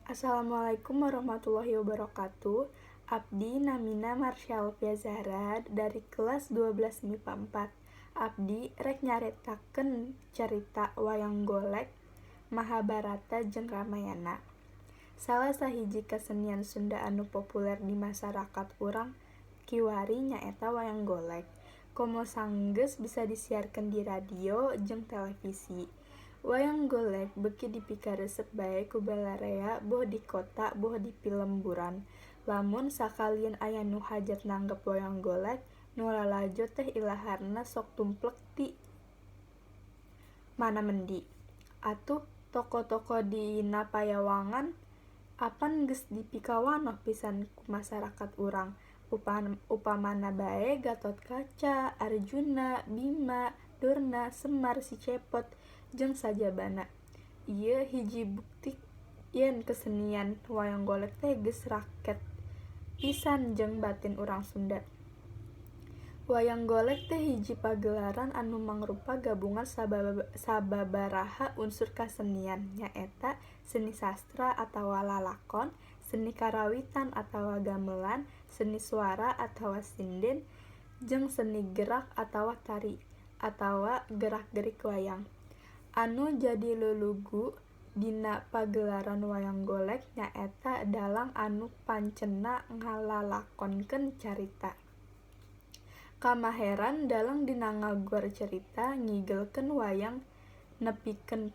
Assalamualaikum warahmatullahi wabarakatuh. Abdi namina Marsha Alfia Zahra dari kelas 12 MIPA 4. Abdi rek nyaritakeun carita wayang golek, Mahabharata jeung Ramayana. Salah sahiji kasenian Sunda anu populer di masarakat urang kiwari nyaeta wayang golek. Komo sanggeus bisa disiarkeun di radio jeung televisi. Wayang golek beuki dipikaresep bae ku balarea boh di kota boh di pilemburan. Lamun sakalieun aya nu hajat nanggap wayang golek, nu lalajo teh ilaharna sok tumplek ti mana mendi. Atuh, tokoh-tokoh dina pawayangan apan geus dipikawanoh pisan ku masarakat urang, upamana bae Gatotkaca, Arjuna, Bima, Durna, Semar, Si Cepot, jeung sajabana. Ieu hiji bukti yen kesenian wayang golek teh geus raket pisan jeung batin urang Sunda. Wayang golek teh hiji pagelaran anu mangrupa gabungan sababaraha unsur kasenian, nyaeta seni sastra atawa lalakon, seni karawitan atawa gamelan, seni suara atawa sinden, jeung seni gerak atawa tari atawa gerak-gerik wayang. Anu jadi lulugu dina pagelaran wayang golek nyaeta dalang anu pancenna ngalalakonkeun carita. Kamaheran dalang dina ngaguar carita, ngigelkeun wayang nepikeun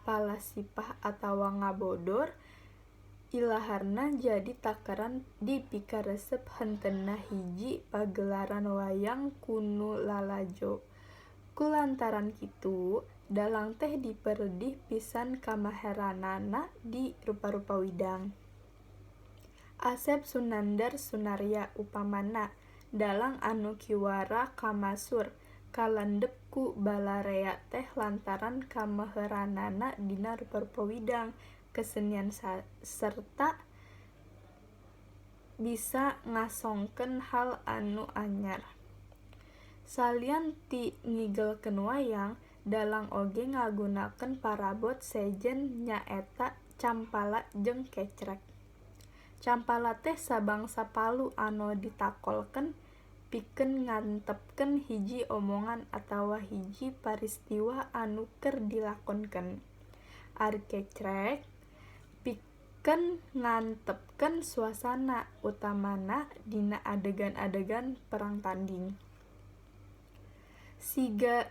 palasipah atawa ngabodor, ilaharna jadi takaran dipikaresep hentenna hiji pagelaran wayang ku nu lalajo. Kulantaran kitu, dalang teh diperedih pisan kamaheranana di rupa-rupa widang. Asep Sunandar Sunarya, upamana, dalang anu kiwari kamasur, kalandep ku balarea teh lantaran kamaheranana dina rupa-rupa widang kesenian sarta bisa ngasongkeun hal anu anyar. Salian ti ngigelkeun wayang, dalang oge ngagunakeun parabot sejen nyaeta campala jeung kecrek. Campala teh sabangsa palu anu ditakolkeun pikeun ngantepkeun hiji omongan atawa hiji paristiwa anu keur dilakonkeun. Ari kecrek pikeun ngantepkeun suasana, utamana dina adegan-adegan perang tanding. Siga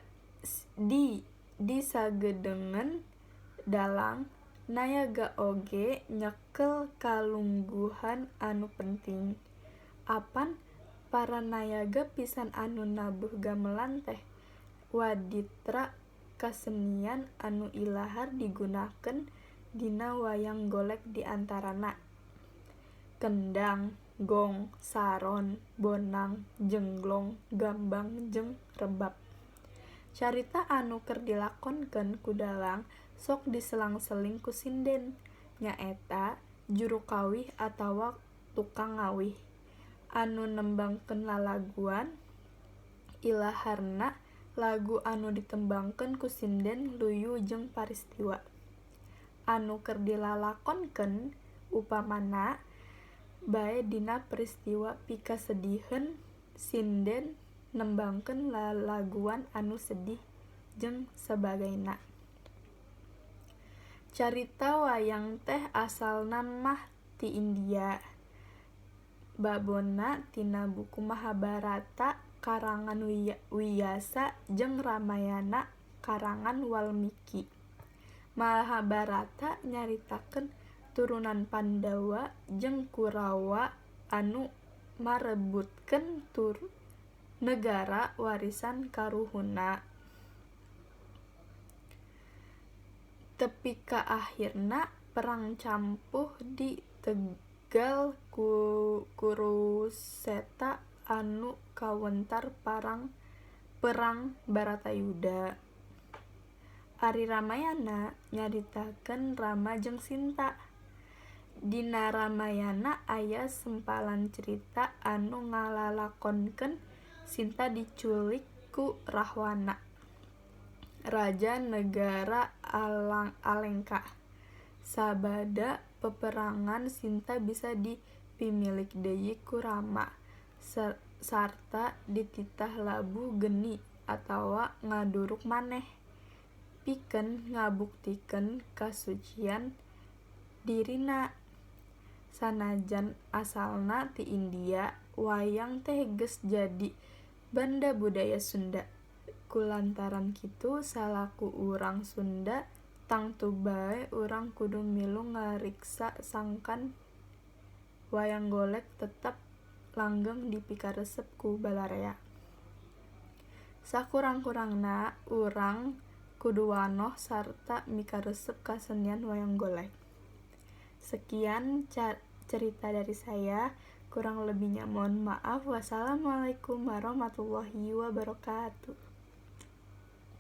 di sagedengeun dalang, nayaga oge nyekel kalungguhan anu penting. Apan para nayaga pisan anu nabuh gamelan teh waditra kasenian anu ilahar digunakeun dina wayang golek di antarana: kendang, gong, saron, bonang, jenglong, gambang jeung rebab. Carita anu keur dilakonkeun ku dalang sok diselang-seling ku sinden, nyaeta juru kawih atawa tukang ngawih, anu nembangkeun lalaguan. Ilaharna lagu anu ditembangkeun ku sinden luyu jeung paristiwa anu keur dilalakonkeun, upamana bae dina peristiwa pikasediheun sinden nembangkeun lalaguan anu sedih jeung sabagaina. Carita wayang teh asalna mah ti India. Babona tina buku Mahabharata karangan Wiyasa jeung Ramayana karangan Walmiki. Mahabharata nyaritakeun turunan Pandawa jeung Kurawa anu marebutkeun negara warisan karuhunna. Tepi ka ahirna perang campuh di Tegal Kuruseta anu kawentar Perang Baratayuda. Ari Ramayana nyaritakeun Rama jeung Sinta. Dina Ramayana aya sempalan carita anu ngalalakonkeun Sinta diculik ku Rahwana, raja negara Alengka. Sabada Peperangan Sinta bisa dipimilik deui ku Rama sarta dititah labuh geni atawa ngaduruk maneh pikeun ngabuktikeun kasucian dirina. Sanajan asalna ti India, wayang teh geus jadi banda budaya Sunda. Kulantaran kitu salaku urang Sunda tangtu bae urang kudu milu ngariksa sangkan wayang golek tetep langgeng dipikaresep ku balarea. Sakurang-kurangna urang kudu wanoh sarta mikaresep kasenian wayang golek. Sekian cerita dari saya, kurang lebihnya mohon maaf. Wassalamualaikum warahmatullahi wabarakatuh.